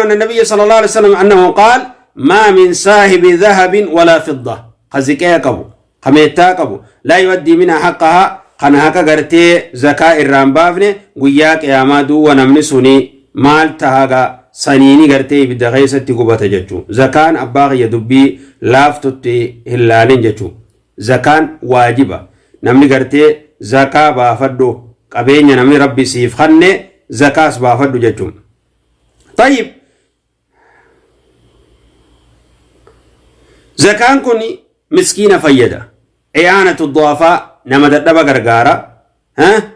عنه أن النبي صلى الله عليه وسلم أنه قال ما من صاحب ذهب ولا فضة خزكيه قبو خميتا قبو لا يؤدي منها حقها kana haqa gartee zakaa irraa hin baafne guyyaa qiyaamaa duwwa namni suni maal tahaga saniini gartee ibidda keessatti gubata jechuu. Zakaan abbaa kiyya dubbii laaftutti hin laalin jechuu. Zakaan waajiba. Namni gartee zakaa baafadhu qabeenya namni rabbi siif kanne zakaas baafadhu jechuu. Tayyib zakaan kun miskiina fayyada. I'aanatu du'afaa nama dadhaba gargaara.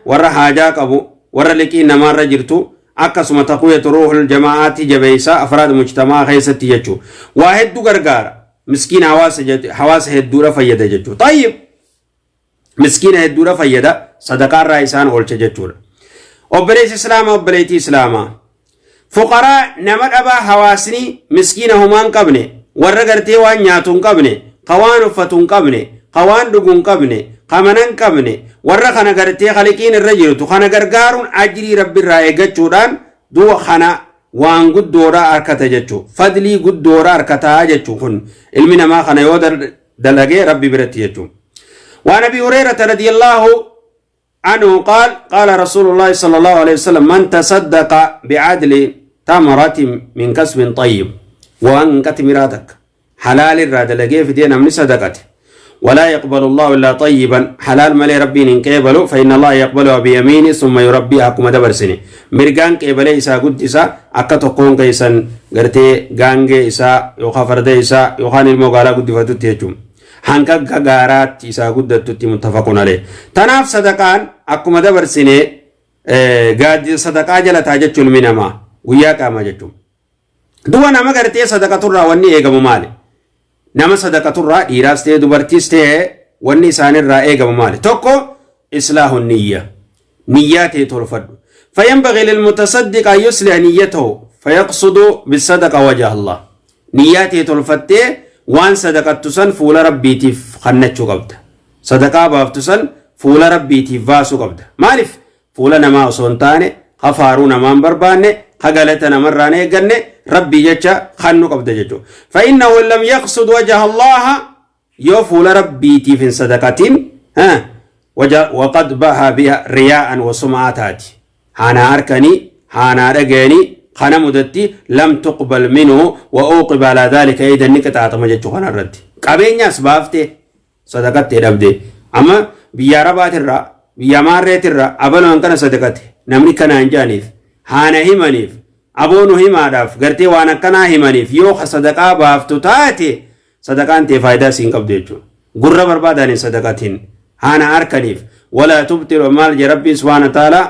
Warra haajaa qabu warra liqiin namaarra jirtu akkasuma taqwiyatu ruuhul jamaa'aatti jabeessa afraad mujtamaa keessatti jechuu. Waa hedduu gargaara. Miskiina hawaasa hedduudha fayyada jechuu. Tayyib miskiina hedduudha fayyada sadaqaarraa isaan oolcha jechuudha. Obboleessi Islaamaa obboleettii Islaamaa. Fuqaraa nama dhabaa hawaasni miskiina homaa hin qabne warra gartee waan nyaatu hin qabne ka waan uffatu hin qabne ka waan dhugu hin qabne ka mana hin qabne warra kana gartee kaliqiin irra jirtu kana gargaaruun ajrii rabbi irraa eeggachuudhaan du'a kana waan guddoodha arkata jechuu fadlii guddoodha arkataa jechuu kun ilmi namaa kana yoo dalagee rabbi biratti jechuu. وعن ابي هريره رضي الله عنه قال قال رسول الله صلى الله عليه وسلم من تصدق بعدل تمرة من كسب طيب وان كتمراتك حلال الراد لقيه في دين من صدقته ولا يقبل الله إلا طيبا حلال ملي ربي إن فإن الله يقبلها بيمينه ثم يربيها كما دبرسني مرقان قبل إسا قد إسا أكا تقون قيسا قرتي غانجي إسا يوخا فرد إسا يوخان الموغالا قد فتوت يجوم hanga gaaraatti isaa guddattutti muttafaqun alayh. Tanaaf sadaqaan akkuma dabarsine gaaddisa sadaqaa jalataa jechuun ilmi namaa guyyaa qaamaa jechuun. Du'a nama gartee sadaqaturraa wanni eegamu maali? Nama sadaqaturraa dhiiraas ta'e dubartiis ta'e wanni isaanirraa eegamu maali? Tokko islaahu niyya. Niyyaa ta'e tolfadhu. فينبغي للمتصدق أن يصلح نيته فيقصد بالصدقة وجه الله. Niyyaa ta'e tolfattee waan sadaqattu san fuula rabbiitiif kannachuu qabda. Sadaqaa baaftu san fuula rabbiitiif baasuu qabda. Maaliif? Fuula namaa osoo hin taane, ka faaruu namaa hin barbaanne, ka galata namarraa hin eegganne rabbii jecha kannuu qabda jechuudha. فإنه لم يقصد وجه الله yoo fuula rabbiitiif hin sadaqatin وقد baha biha riyaa'an wa sum'aa taati. Haanaa harkanii, haanaa dhagayanii kana mudatti lam tuqbal minhu wa uqiba ala dhalika eedan ni qixaaxama jechuu kana irratti. Qabeenyaas baaftee sadaqattee dhabde. Amma biyya Arabaatirraa biyya Amaarreetirraa abaloon kana sadaqate namni kana hin jaaniif haana himaniif aboo nu himaadhaaf gartee waan akkanaa himaniif yoo ka sadaqaa baaftu taate sadaqaan tee faayidaa siin qabdu jechuudha. Gurra barbaadaan hin sadaqatin haana harkaniif walaa tubtilu maal jee rabbiin subhaana ta'ala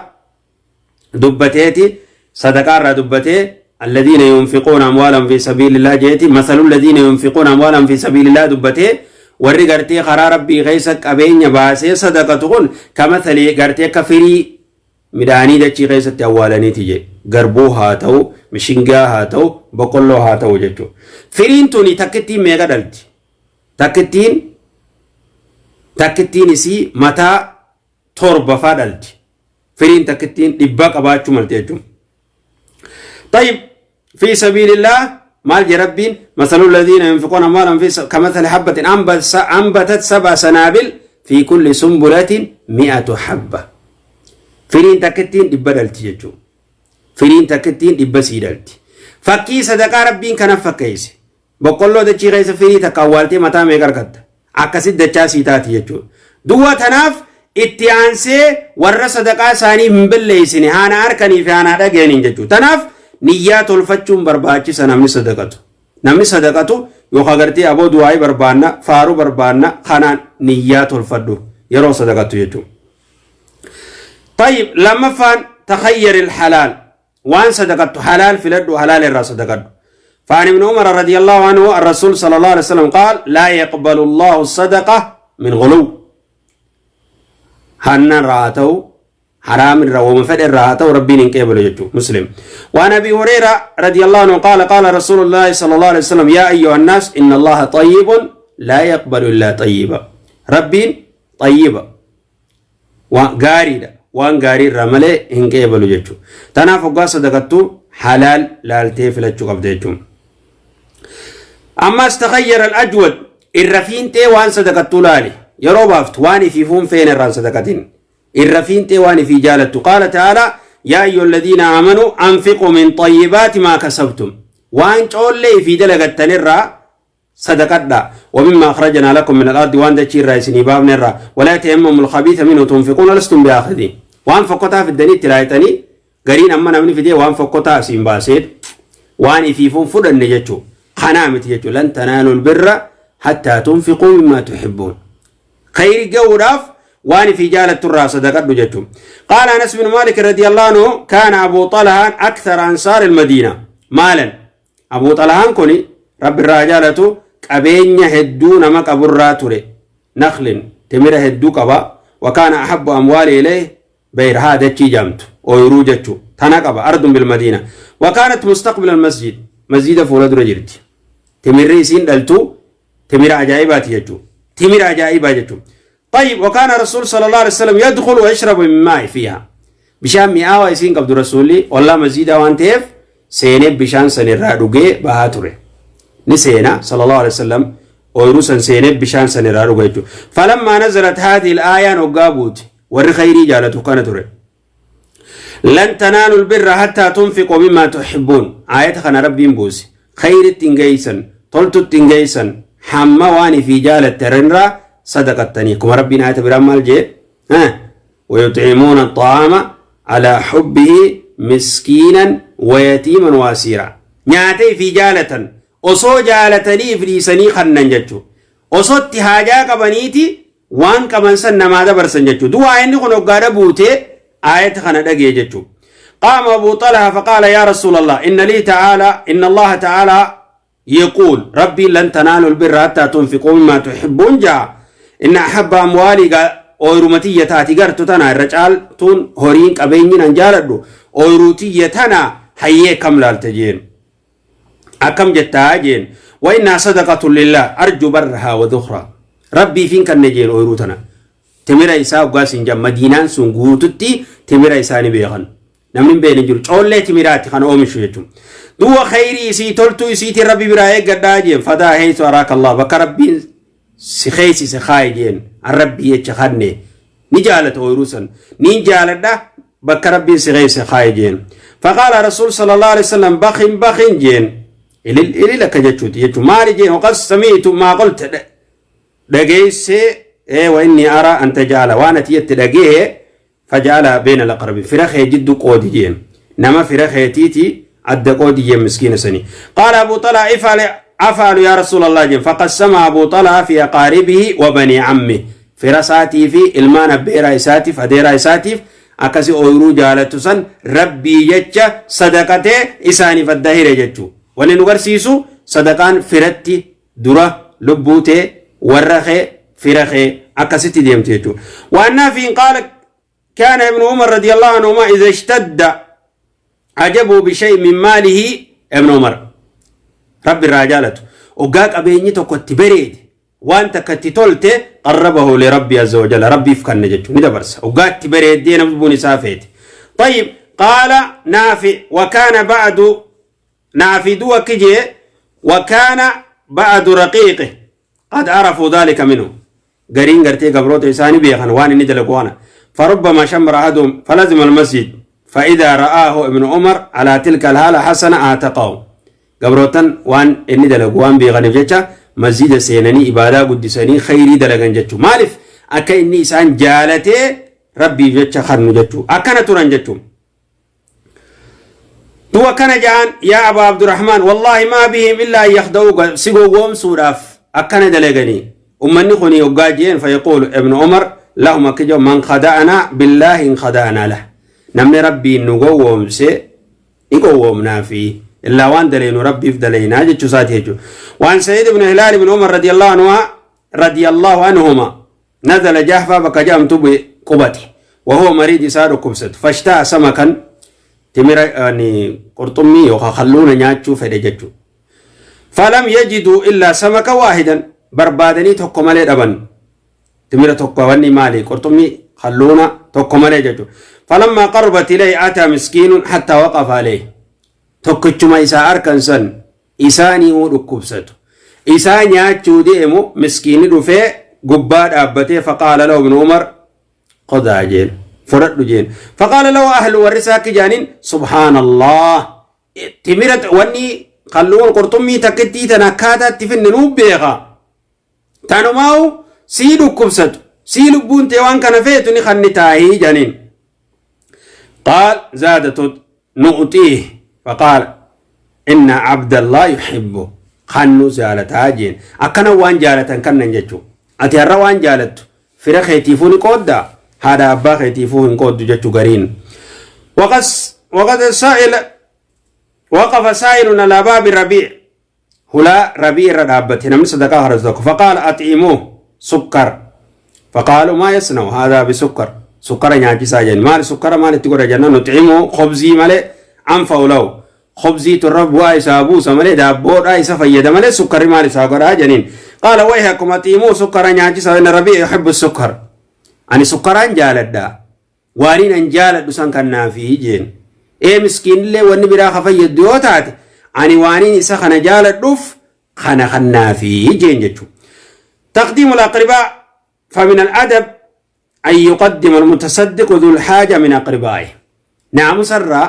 dubbateeti sadaqaa irraa dubbatee alladhiina yunfiquuna amwaalahum fi sabiilillah jeeti masalu alladhiina yunfiquuna amwaalahum fi sabiilillah dubbatee warri gartee karaa rabbii keessa qabeenya baasee sadaqatu kun kamasalii gartee akka firii midhaanii dachii keessatti awwaalaniiti jee garbuu haa ta'u mishingaa haa ta'u boqqolloo haa ta'u jechuudha. Firiin tuni takkittiin meeqa dhalti? Takkittiin takkittiin isii mataa torba faa dhalti. Firiin takkittiin dhibbaa qabaachuu malte jechuudha. طيب في سبيل الله maal jee rabbiin مثل الذين ينفقون أموالهم في كمثل حبة أنبتت سبع سنابل في كل سنبلة 100 حبة. Firiin takkittiin dhibba dhalti jechuudha. Firiin takkittiin dhibba sii dhalti. Fakkii sadaqaa rabbiin kana fakkeesse. Boqqolloo dachii keessa firii takka awwaaltee mataa meeqa argatta? Akkasitti dachaa sii taati jechuudha. Duwwa tanaaf itti aansee warra sadaqaa isaanii hin balleessine haana harkanii fi haana dhageenin jechuudha. Tanaaf niyyaa tolfachuun barbaachisa namni sadaqatu. Namni sadaqatu yookaan gartee aboo du'aayii barbaanna faaruu barbaanna kanaan niyyaa tolfadhu yeroo sadaqattu jechuudha. طيب lammaffaan تخير الحلال waan sadaqattu halaal filadhu halaal irraa sadaqadhu. فعن ابن عمر رضي الله عنه الرسول صلى الله عليه وسلم قال لا يقبل الله الصدقة من غلو هنن راتو حرام الرا ومن فد الراتو ربي قبل يجو مسلم. وعن ابي هريره رضي الله عنه قال قال رسول الله صلى الله عليه وسلم يا ايها الناس ان الله طيب لا يقبل الا طيبا. ربي طيبا وغاريدا waan gaarii irraa malee hin qeebalu jechuudha. Tanaaf hoggaa sadaqattu Halaal laaltee filachuu qabda jechuun. Ammas takhayyara al-ajwad, irra fiinxee waan sadaqattuu laali. Yeroo baaftu waan ifiifuu hin feene irraan sadaqatin. Irra fiinxee waan ifii jaalattu. Qaala ta'aalaa yaa ayyuhal ladiina aamanuu anfiquu min xayyibaati maa kasabtum. Waan coollee ifii dalagattan irraa sadaqadhaa. Wamimmaa akhrajanaa lakum min al-ardi, waan dachii irraa isinii baafne irraa. Walaa tayammamu al-khabiitha minhu tunfiquuna lastum bi'aakhidhiin. Waan fokkotaa fiddanii itti laayxanii, gariin amma namni fidee waan fokkotaa asiin baasee waan ifiifuu hin fudhanne jechuu. Kanaa miti jechuu. Lan tanaalul birra hattaa tunfiquu mimmaa tuhibbuun. Khayri ga'uudhaaf waan ifii jaalattu irraa sadaqadhu jechuun. Qaala Anas bin Maalik radiyallahu anhu kaana Abu Xalahaan akthara ansaar al-Madiina maalan. Abuu Xalhaan kuni Rabbi irraa haa jaalatu qabeenya hedduu nama qaburraa ture. Naklin timira hedduu qaba. Wa kaana ahabbu amwaali ilayhi bayrahaa, dachii jaamtu ooyruu jechu tana qaba, ardun bil madiina wa kaanat mustaqbila al masjid, masjida fuula dura jirti. Timirri isiin dhaltu timira ajaa'ibaati jechu, timira ajaa'ibaa jechu. طيب، وكان الرسول صلى الله عليه وسلم يدخل ويشرب من ماء فيها، bishaan mi'aawaa isiin qabdu rasuulli ollaa masjiidaa waan ta'eef seenee bishaan san irraa dhugee bahaa ture. Ni seena sallallahu alaihi wasallam, ooyruu san seenee bishaan san irraa dhuga jechuudha. Falammaa nazalat haadhihi al-aayaan, hoggaa buute, warri khayrii jaalatu kana ture. Lan tanaalul birra hattaa tunfiquu mimmaa tuhibbuun. Aayata kana Rabbiin buuse. Khayritti hin geessan, toltutti hin geessan hamma waan ifii jaalattan irraa sadaqattanii. Akkuma Rabbiin aayata biraan maal jee? ويطعمون الطعام على حبه مسكينا ويتيما واسيرا. Nyaata ifii jaalatan osoo jaalatanii if dhiisanii kannan jechuudha. Osoo itti haajaa qabaniiti waan qaban san namaa dabarsan jechuudha. Du'a inni kun hoggaadha buutee aayata kana dhagee jechuudha. قام أبو طلحة فقال يا رسول الله إن لي تعالى إن الله تعالى يقول ربي لن تنالوا البر حتى تنفقوا مما تحبون جاء إن أحب أموالي ooyruma tiyya taati gartu tana irra caaltuun horiin qabeenyi nan jaaladhu ooyruu tiyya tana, hayyee kam laalte jeen, akkam jettaa jeen. Wa innaa sadaqatun lillah arju barrahaa wa dhukhraa, rabbiifin kanne jeen. Ooyruu tana timira isaa hoggaa siin jedhan, madiinaan sun guututti timira isaa ni beekan, namni hin beekne hin jiru. Coollee timiraati kan oomishu jechuun. Du'a khayrii isii toltuu isiitiin rabbi biraa eeggadhaa jeen. Fadaa heessu araaka Allah, bakka rabbiin si keeysise kaayi jeen. An rabbii jecha kanne, ni jaalata ooyruu san, niin jaaladha, bakka rabbiin si keeyse kaayi jeen. Faqaala rasuul sallallahu alaihi wasallam bakhin bakhin jeen, ilil ilil akka jechuuti jechuun. Maali jeen? Waqad sami'tu maa qulta, dhageessee ee, wa inni araa an taj'ala, waan ati jette dhagee, faj'ala beena al-aqrabi, fira kee jiddu qoodi jeen, nama fira keetiiti adda qoodi jeen miskiina sanii. Qaala Abu Talaa if'al af'alu yaa rasuulallah jeen. Faqassama Abu Talaa fi aqaaribihi wa banii ammi, fira isaatii fi ilmaan abbeeraa isaatiif adeeraa isaatiif akkasi ooyruu jaalattu san rabbii jecha sadaqatee isaaniif adda hire jechuu. Wanni nu garsiisu sadaqaan firatti dura, lubbuu tee, warra kee, fira kee akkasitti deemtu jechuudha. Waan naafiin qaala kaana ibnu Umar radiyallahu anhuma idha ishtadda ajabu bishay min maalihi. Ibnu Umar rabbi irraa jaalatu oggaa qabeenyi tokko itti bareede, waan takka itti tolte, qarrabahu li rabbi azza wa jalla, rabbiif kanna jechuudha, ni dabarsa oggaa itti bareeddee lubbuun isaa feete. طيب، قال نافع وكان بعد نافع وكجي وكان بعد رقيقه قد عرفوا ذلك منه، gariin gartee gabroota isaanii beekan waan inni dalagu kana. فربما شمر أحدهم فلزم المسجد فإذا رآه ابن عمر على تلك الحالة حسنة أعتقه. Gabrootan waan inni dalagu waan beekaniif jecha masjida seenanii ibaadaa guddisanii khayrii dalagan jechuu. Maaliif? Akka inni isaan jaalatee rabbiif jecha kannu jechuu, akkana turan jechuu. Du'a kana ja'an yaa Aba Abdurrahmaan, wallaahi maa bihim illaa an yakhda'uuka, si gowwoomsuudhaaf akkana dalaganii ummanni kuni hoggaa jeen. Fayaquulu ibnu Umar lahum, akka jedhu, man khada'anaa billaahi in khada'anaa lah, namni rabbiin nu gowwoomse ni gowwoomnaa fi illaa waan dalaynu rabbiif dalaynaa jechuu isaati jechuudha. Waan Sa'iid ibn Hilaal ibn Umar radiyallahu anhu radiyallahu anhuma nazala Jahfaa bakka jedhamtu qubate wahuwa mariid, isaa dhukkubsatu. Fashtaa samakan, timira yani qurxummii yookaan kalluuna nyaachuu fedhe jechuudha. Falam yajiduu illaa samaka waahidan, barbaadanii tokko malee dhaban, timira tokko, wanni maali, qurxummii kalluuna tokko malee jechuudha. Falammaa qarbat ilayhi ataa miskiinun hattaa waqafa alayhi. Tokkichuma isaa arkan san isaanii dhukkubsatu. Isaa nyaachuu deemu miskiinni dhufee gubbaa dhaabbatee, faqaala lahu ibnu Umar qodaa jeen, fudhadhu jeen. Faqaala lahu ahlu, warri isaa akka jaaniin, subhaanallah, timira wanni qalluun qurxummii takkittii tan akkaataa itti finne nuu beeka. Tanumaa'u sii dhukkubsatu, sii lubbuun ta'e waan kana feetu ni kanni taahii janiin. Qaal zaadatu nu'xiih faqaala inna abdallah yuhibbu, kannu jaalataa jeen. Akkana waan jaalatan kannan jechuu. Ati har'a waan jaalattu fira keetiifuu ni qooddaa, haadha abbaa keetiifuu hin qooddu jechuu gariin. وقد سائل وقف سائل على باب ربيع، هلا ربيع رابته نمن صدقاء خرجتك، فقال أطعموه سكر. فقالوا ما يصنع هذا بسكر؟ سكر نياجي جن مال سكر مال تقول جنة نطعمه خبزي مال أنفع له خبزي ترب وايسا بوسا مال دابور ايسا فيدا مال سكر مال ساقرا جنين. قال ويحكم أطعموه سكر نياجي إن ربيع يحب السكر. أني سكران جالدا وارين أن جالد سان كان في جين إيه مسكين اللي وني برا خفيد ديوتات أني وانين إسا خنا جالد دوف خنا خنا في جين جتشو. تقديم الأقرباء، فمن الأدب أن يقدم المتصدق ذو الحاجة من أقربائه. نعم سرى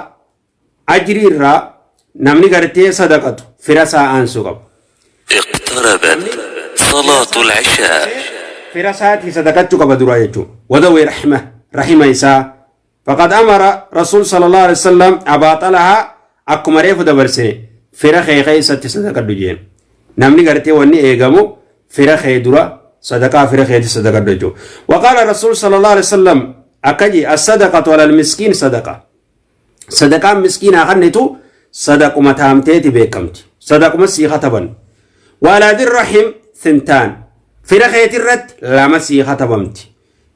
أجري الرا نمني قرتي صدقته فرسا أنسو. اقتربت صلاة العشاء. فرساتي صدقتك بدرا يجو وذوي رحمة رحمة إساء. فقد أمر رسول صلى الله عليه وسلم أبا طلحة أكما ريف دبرسني فرخي خيسة صدقة دجين. نمني قرتي وني إيغامو فرخي درا صدقة فرخي صدقة دجو. وقال الرسول صلى الله عليه وسلم أكجي الصدقة على المسكين صدقة، صدقة مسكين أخنتو صدقة متامتي بكمت صدقة مسيخة تبن. وعلى ذي الرحم ثنتان، فرخي ترت لا مسيخة تبمت.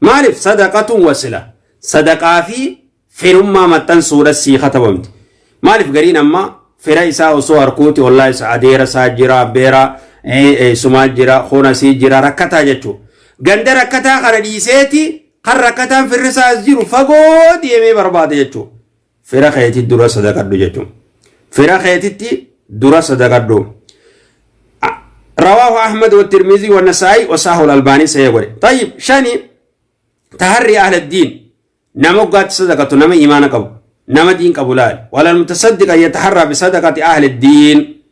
مالف صدقة وصلة، صدقة في فرما متن سورة سيخة تبمت. مالف قرين أما فريسا وصور كوتي والله سعديرة ساجرة بيرا إيه سماجرة خونا سيجرة ركتا جتشو غند ركتا خرديسيتي خر ركتا في الرسا زيرو فقود يمي برباد جتشو. فرخيتي درا صدقة دو جتشو، فرخيتي درا صدقة دو. رواه أحمد والترمذي والنسائي وصححه الألباني سيقول. طيب شاني تهري أهل الدين نمقات صدقة نما إيمان قبل نما دين قبلال. ولا المتصدق أن يتحرى بصدقة أهل الدين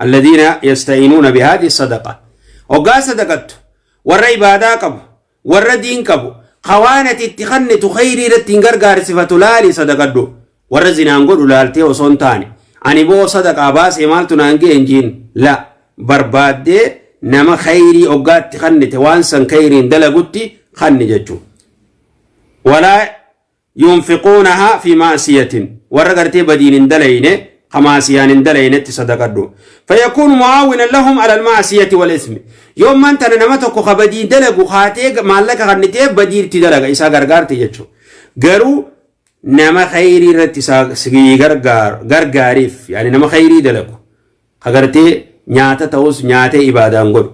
الذين يستعينون بهذه الصدقة. وقال صدقته ور عبادة قبل ور دين قبل خوانة اتخنة خيري لتنقر صفة لالي صدقته ور زنانقل لالتي وصنتاني أني بو صدقة باس إمالتنا أنجي إنجين لا برباد نما خيري أوقات تخنة وانسان خيري دلقتي خن جتشو. ولا ينفقونها في معصية ورغرتي بدين دلين خماسيان دلين تصدقدو فيكون معاونا لهم على المعصية والإثم. يوم ما انت نمتك خبدين دلقو خاتيك مالك خنتي بدير تدلق إسا غرغارتي جتشو. غرو نما خيري رتسا سغي غرغار غرغاريف يعني نما خيري دلقو خغرتي nyaata ta'us nyaatee ibaadaan godhu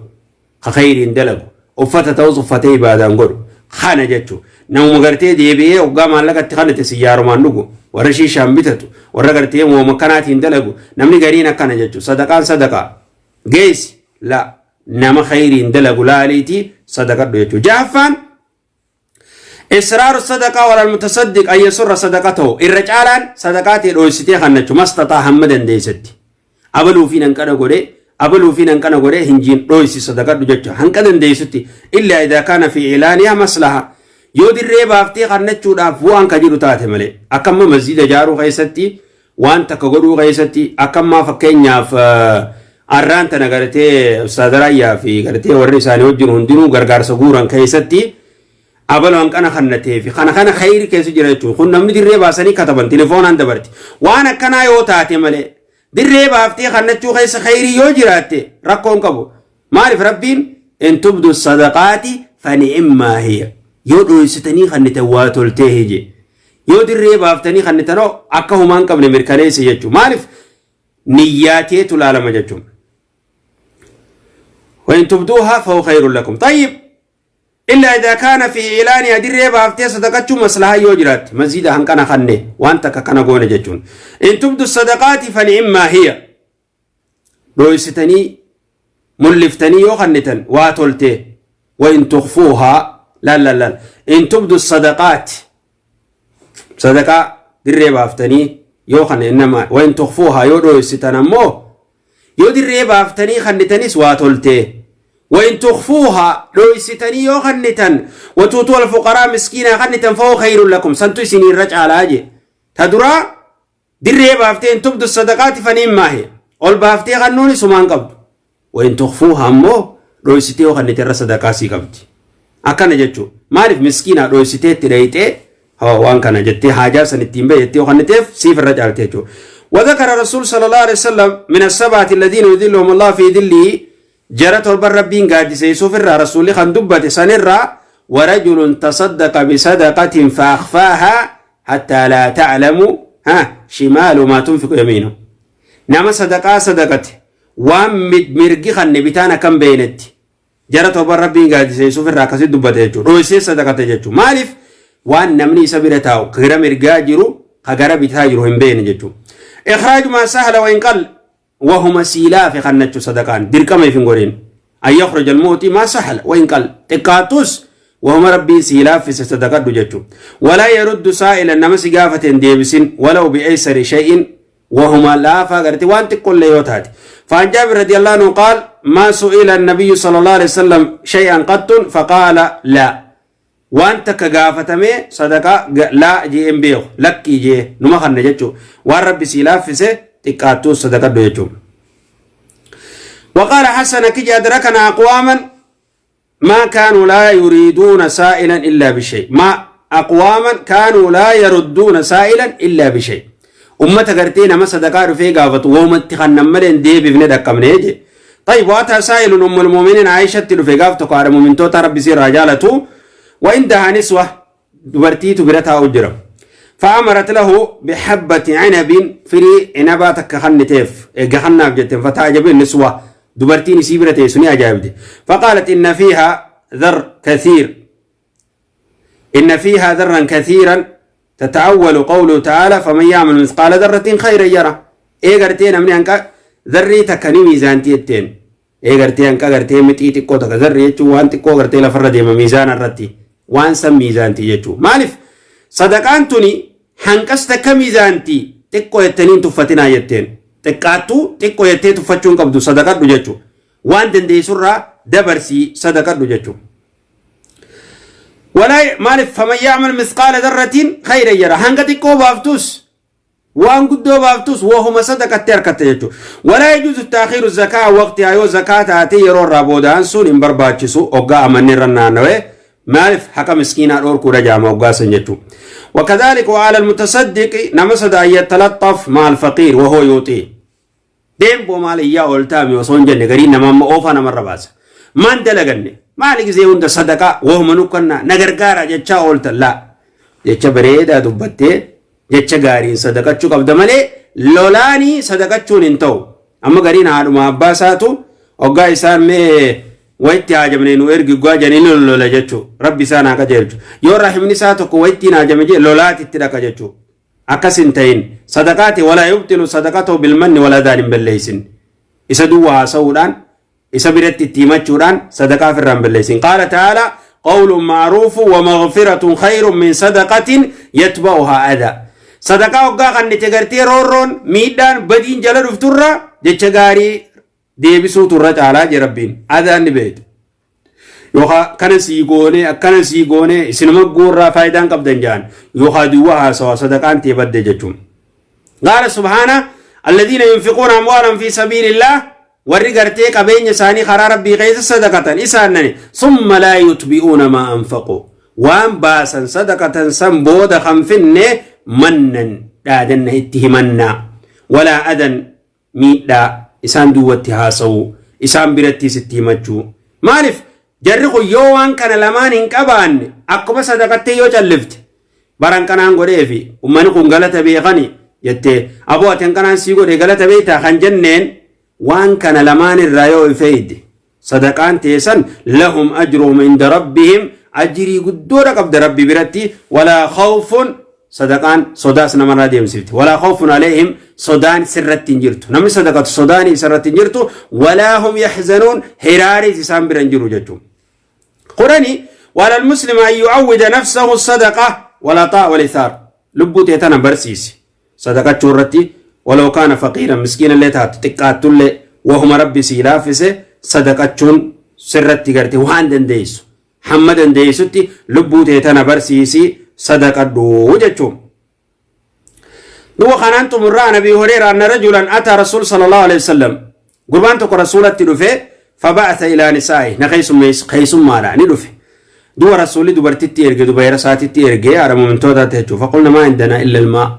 ka khayriin dalagu uffata ta'us uffatee ibaadaan godhu kana jechuun namuma gartee deebi'ee hoggaa maallaqatti kanate siyyaarumaan dhugu warra shiishaan bitatu warra gartee mooma kanaatiin dalagu namni gariin akkana jechuun sadaqaan sadaqaa geessi la nama khayriin dalagu laaliitii sadaqadhu jechuun. Jaaffaan إصرار الصدقة ولا المتصدق أن يسر صدقته الرجالان صدقاتي رويستي خنچو مستطاع همدن ديستي أبلو فينا كنا غوري أبلو فينا كنا غوري هنجين رويسي صدقة دجتو هنكدن ديستي إلا إذا كان في إعلانها مصلحة يودي الريبافتي خنچو داف وان كجيرو تاتي ملي أكم مسجد جارو غيستي وان تكغورو غيستي أكم ما فكينيا ف أران تنغرتي أستاذ رايا في غرتي ورساني وجن هندنو غرغار سغوران كيستي أبلو أنك أنا خنتي في خنا خنا خير كيس جريتو خن نمني دري باسني كتبن تليفون عند برتي وأنا كنا يوتاتي ملي دري بافتي خنتشو خيس خيري يوجراتي ركون كبو معرف ربين إن تبدو الصدقات فنعم هي يودو يستني خنتواتل تهجي يودري بافتني خنتنو أكهمان قبل مركنيس يجو معرف نياتي تلالم يجو وإن تبدوها فهو خير لكم. طيب Illaa idaa kaana fi ilaaniha, dirree baaftee sadaqachuu maslahaa yoo jiraatte, masjida hanqana kanne waan takka kana goone jechuun. In tubdu sadaqaati fani'immaa hiya, dhooysitanii mulliftanii yoo kannitan waa tolte. Wa in tukfuuhaa, laal laal laal, in tubdu sadaqaati, sadaqaa dirree baaftanii yoo kanne innama, wa in tukfuuhaa, yoo dhooysitan ammoo, yoo dirree baaftanii kannitanis waa tolte. Wa in tukfuuhaa, dhooysitanii yoo kannitan, wa tuutuu alfuqaraa, miskiinaa kannitan, fahuwa khayrun lakum, santu isinii irra caalaa je. Ta duraa dirree baaftee, in tubdu sadaqaati fani'immaa hiya, ol baaftee kannuuni sumaan qabdu. Wa in tukfuuhaa ammoo, dhooysitee yoo kannite irra sadaqaa sii qabdi. Akkana jechuu. Maaliif? Miskiinaa dhooysitee itti dhayxee, waan kana jettee, haajaa san ittiin bahe jettee yoo kanniteef, siif irra caalte jechuudha. وذكر الرسول صلى الله عليه وسلم من السبعة الذين يظلهم الله في ظله، jara torban Rabbiin gaaddisee الرا رسول خان دبت سنرا، ورجل تصدق بصدقة فأخفاها حتى لا تعلم ها شمال ما تنفق يمينه. Nama sadaqaa sadaqate waan mirgi kanne bitaan akkam beeynetti, jara torban Rabbiin gaaddisee irraa akkasitti dubbate jechuudha. Dhoysee sadaqate jechuudha. Maaliif? Waan namni isa bira taa'u gara mirgaa jiru ka gara bitaa jiru hin beekne jechuudha. إخراج ما سهل وإن قل، وهما سيلا في خنتشو صدقان درقما في غورين، أن يخرج المعطي ما سهل وإن قل، xiqqaatus وهما ربي سيلا في صدقات جتشو. ولا يرد سائلا، نما سقافة ديبسين، ولو بأيسر شيء، وهما لا فقرت وان تقول ليوتات. فعن جابر رضي الله عنه قال: ما سئل النبي صلى الله عليه وسلم شيئا قط فقال لا. Waan takka gaafatamee sadaqaa laa jee hin beeku, lakkii jee numa kanna jechuu. Waan Rabbi sii laaffise xiqqaattuu sadaqadhu jechuu. وقال حسن كجي: أدركنا أقواما ما كانوا لا يريدون سائلا إلا بشيء، ما أقواما كانوا لا يردون سائلا إلا بشيء. Ummata gartee nama sadaqaa dhufee gaafatu woomatti kan malee deebifne dhaqqabne je. طيب، وأتى سائل أم المؤمنين عائشة dhufee gaaf tokko, haadha mu'mintoota Rabbi sirraa jaalatu. وعندها نسوة، dubartiitu bira taa'u jira. فأمرت له بحبة عنب، firii cinabaa takka kanniteef eegga kannaaf jetteen. فتعجب النسوة، dubartiin isii bira teessu ni ajaa'ibde. فقالت: إن فيها ذر كثير، إن فيها ذرا كثيرا، تتأول قوله تعالى: فمن يعمل مثقال ذرة خيرا يره. Ee gartee namni hanqa zarrii takka ni miizaantii jetteen. Ee gartee hanqa gartee mixii xiqqoo takka, zarrii jechuun waan xiqqoo gartee lafarra deema, miizaana irratti waan san miizaantii jechuu. Maaliif? Sadaqaan tuni hanqas takka miizaantii, xiqqoo jettanii tuffatinaa jetteen. Xiqqaattuu xiqqoo jettee tuffachuu hin qabdu, sadaqadhu jechuu. Waan dandeessurraa dabarsii sadaqadhu jechuu. ولا maaliif? فمن يعمل مثقال ذرة خيرا يره. Hanga xiqqoo baaftus, waan guddoo baaftus, wahuma sadaqattee harkatte jechuudha. ولا يجوز تأخير الزكاة وقتها، yoo zakaa taate yeroo irraa booda'an sun hin barbaachisu, hoggaa amanni irra naannawee. Maaliif? Haqa miskiinaa dhoorkuudha jaama hoggaa san jechuudha. وكذلك وعلى المتصدق، nama sada، أن يتلطف مع الفقير وهو يعطيه. Deemboo maal iyyaa ooltaami osoo hin jenne, gariin nama amma oofaa namarra baasa. Maan dalaganne, maali gisee hunda sadaqaa wahuma nukkannaa na gargaara jechaa ooltan? Laa, jecha bareedaa dubbattee, jecha gaariin sadaqachuu qabda malee lolaanii sadaqachuun hin ta'u. Amma gariin haadhuma abbaa isaatu hoggaa isaan mee wayitti haajamne nu ergi guggaa jedhanii lola jechuu. Rabbi isaan haa qajeelchu. Yoo rahimni isaa tokko wayittiin haajame jee lolaati itti dhaqa jechuu. Akkas hin ta'in. Sadaqaati ولا يبطل صدقته بالمن والأذى, hin balleessin. Isa duwwaa haasa'uudhaan, isa biratti itti himachuudhaan sadaqaa ofirraa hin balleessin. قال تعالى: قول معروف ومغفرة خير من صدقة يتبعها أذى. Sadaqaa hoggaa kan itti gartee roorroon miidhaan badiin jala dhufturra jecha gaarii deebisuutu irra caalaa jee Rabbiin. Adaan ni beektu. Yookaan kana sii goone, akkana sii goone, isinuma guurraa faayidaan qabdan jaan, yookaan duwwaa haasawaa sadaqaan ta'e badde jechuun. قال سبحانه: الذين ينفقون أموالهم في سبيل الله، warri gartee qabeenya isaanii karaa Rabbii keessa sadaqatan isaanani، ثم لا يتبعون ما أنفقوا، waan baasan sadaqatan san booda kan finne، منا، dhaadanna itti himannaa، ولا أذى، miidhaa isaan duwwatti haasa'u, isaan birattis itti himachuu. Maaliif? Jarri kun yoo waan kana lamaan hin qabaanne, akkuma sadaqattee yoo callifte, baran kanaan godheefi ummanni kun galata beekani jettee, aboo ati kanaan sii godhe galata beektaa kan jenneen, waan kana lamaan irraa yoo ifeeyde Sadaqaan teessan lahum ajruhum inda rabbihim, ajrii guddoodha qabda Rabbi biratti. Walaa khawfun, sadaqaan sodaas namarraa deemsifti. Walaa khawfun alayhim, sodaan sirratti hin jirtu. Namni sadaqatu sodaan isarratti hin jirtu. Walaa hum yaxzanuun, hiraariis isaan bira hin jiru jechuudha. Kudhani, وعلى المسلم أن يعود نفسه الصدقة والعطاء والإيثار. Lubbuu tee tana barsiisi sadaqachuu irratti. ولو كان فقيرا, miskiina illee taatu, xiqqaattullee, wahuma Rabbi sii laaffise sadaqachuun sirratti garte waan dandeessu, hamma dandeessutti lubbuu tee tana barsiisi, sadaqadhu jechuun. Duba kanaan xumurraa. عن أبي هريرة أن رجلا أتى رسول صلى الله عليه وسلم. Gurbaan tokko rasuulatti dhufe. فبعث إلى نسائه, na keeysummaadha ni dhufe. Duba rasuulli dubartitti erge, dubayra isaatitti erge, haadha muumintootaatti jechuudha. فقلن ما عندنا إلا الماء.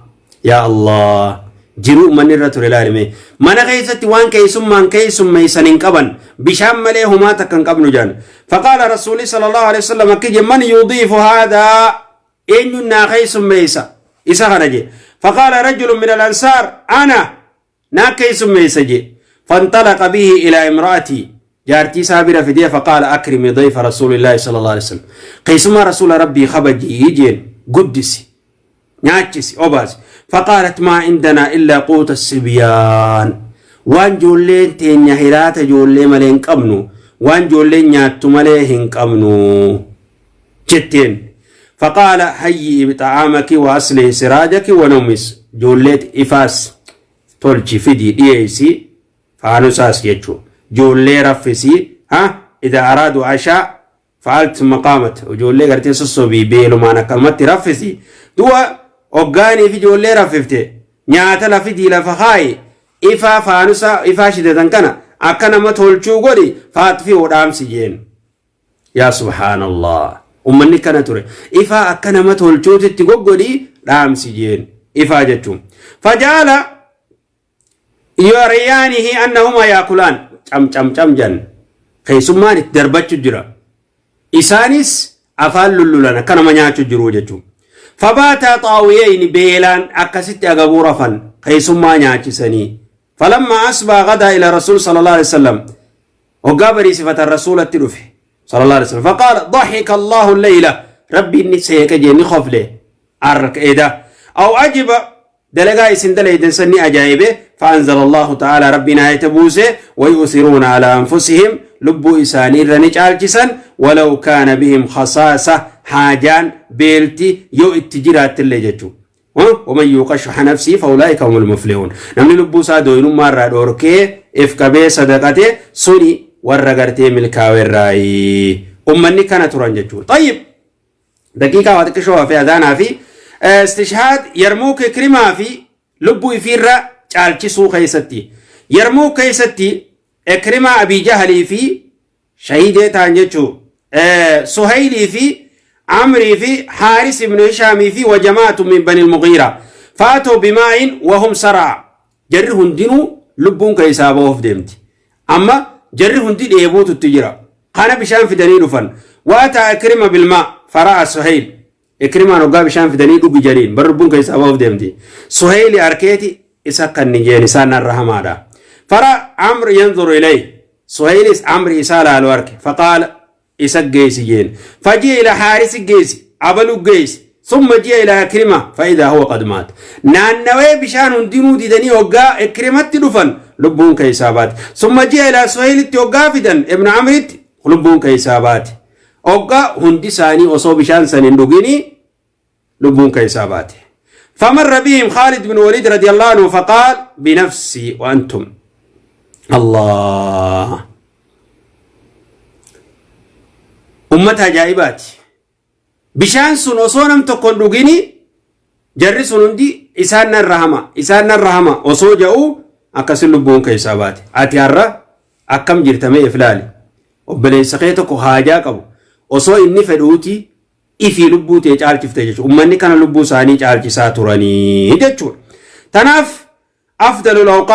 Yaa Allah, jiruu manni irra ture ilaalime. Mana keessatti waan keessummaan keessummeessan hin qaban, bishaan malee humaa takka hin qabnu jedhan. فقال rasuulli صلى الله عليه وسلم akki je: من يضيف هذا? Eenyuun naa keessummeessa isa kana je. فقال رجل من الأنصار: أنا, naa keessummeessa je. فانطلق به إلى امرأته, jaartii isaa bira fidee. فقال: أكرمي ضيف رسول الله صلى الله عليه وسلم. Keessumaa rasuula Rabbii kabajii jeen, guddisi, nyaachisi, obaasi. فقالت: ما عندنا إلا قوت الصبيان. Waan joolleen teenya hiraata joollee malee hin qabnu, waan joolleen nyaattu malee hin qabnu jetteen. فقال: هيئي طعامك وأصلحي سراجك ونومس. Joolleet ifaas tolchi, fidii dhiyeessi, faanusaas jechuu, joollee raffisii. Ha إذا أرادوا عشاء فعلت مقامت. Ijoollee gartee sossobii, beelumaan akkanumatti raffisi. Du'a hoggaanii fi ijoollee raffifte, nyaata lafidii lafa kaayi, ifaa faanusa ifaa shidatan kana akka nama tolchuu godhi, faaxfii hodhaamsi jeen. Yaa subhaanallah, ummanni kana ture. Ifaa akka nama tolchuutitti goggodhi, dhaamsi jeen, ifaa jechuun. فجعلا يريانه أنهما يأكلان. Cam cam cam jan, keessummaan itti darbachuu jira, isaanis afaan lullulan, akka nama nyaachuu jiru jechuun. فباتا طاويين, beelaan akkasitti agabuu rafan, keessummaa nyaachisanii. فلما أصبح غدا إلى رسول صلى الله عليه وسلم. Hoggaa bariisifatan rasuulatti dhufe صلى الله عليه وسلم. فقال: ضحك الله الليلة. Rabbi inni seeqe jee, ni khofle arka eda أو عجب, dalagaa isin dalaydan sanni ajaa'ibe. فأنزل الله تعالى, rabbiin aayata buuse: ويؤثرون على أنفسهم, lubbuu isaanii irra ni caalchisan, ولو كان بهم خصاصة, haajaan beelti yoo itti jiraattillee jechuu. ومن يوق شح نفسه فأولئك هم المفلحون. Namni lubbuu isaa dooyinummaa irraa dhoorkee if qabee sadaqate suni warra gartee milkaa'e. Ummanni kana turan jechuudha. طيب, daqiiqaa waa xiqqishoo fi adaanaa fi istishhaad Yarmuuk Ikrimaa fi lubbuu ifiirra caalchisuu keessatti, Yarmuuk keessatti Ikrimaa Abii Jahalii fi shahiidee ta'an jechuu, Suhaylii fi Amrii fi Haaris ibnu Hishaamii fi وجماعة من بني المغيرة فأتوا بماء وهم صرعى. Jarri hundinuu lubbuun keessaa ba'uuf deemti. Amma jarri hundi dheebuutu itti jira. Kana bishaan fidanii dhufan. وأتى عكرمة بالماء فرأى سهيل. Ikrimaan hoggaa bishaan fidanii dhugi jariin, bar lubbuun keessaa ba'uuf deemti. Suhayli arkeeti isa kan ni jeen, isaan narra hamaadha. فرأى عمرو ينظر إليه. Suhaylis Amri isaa laalu arke. فقال: isa geessi jeen. فجيء إلى حارس, geessi abalu geessi. ثم جيء إلى عكرمة فإذا هو قد مات. Naannawee bishaan hundinuu didanii hoggaa Ikrimatti dhufan lubbuun keessaa baate. ثم جيء إلى Suhaylitti, hoggaa fidan ibnu Amritti lubbuun keessaa baate. Hoggaa hundi isaanii osoo bishaan san hin dhugini lubbuun keessaa baate. فمر بهم خالد بن وليد رضي الله عنه فقال: بنفسي وأنتم. الله, ummata ajaa'ibaati. Bishaan sun osoo nam tokko hin dhugini jarri sun hundi isaan nan rahama, isaan nan rahama osoo ja'u akkasin lubbuun keessaa baate. Ati har'a akkam jirtamee if ilaali. Obboleessa kee tokko haajaa qabu osoo inni fedhuuti ifii lubbuu tee caalchifte jechuudha. Ummanni kana lubbuu isaanii caalchisaa turanii jechuudha. Tanaaf أفضل الأوقات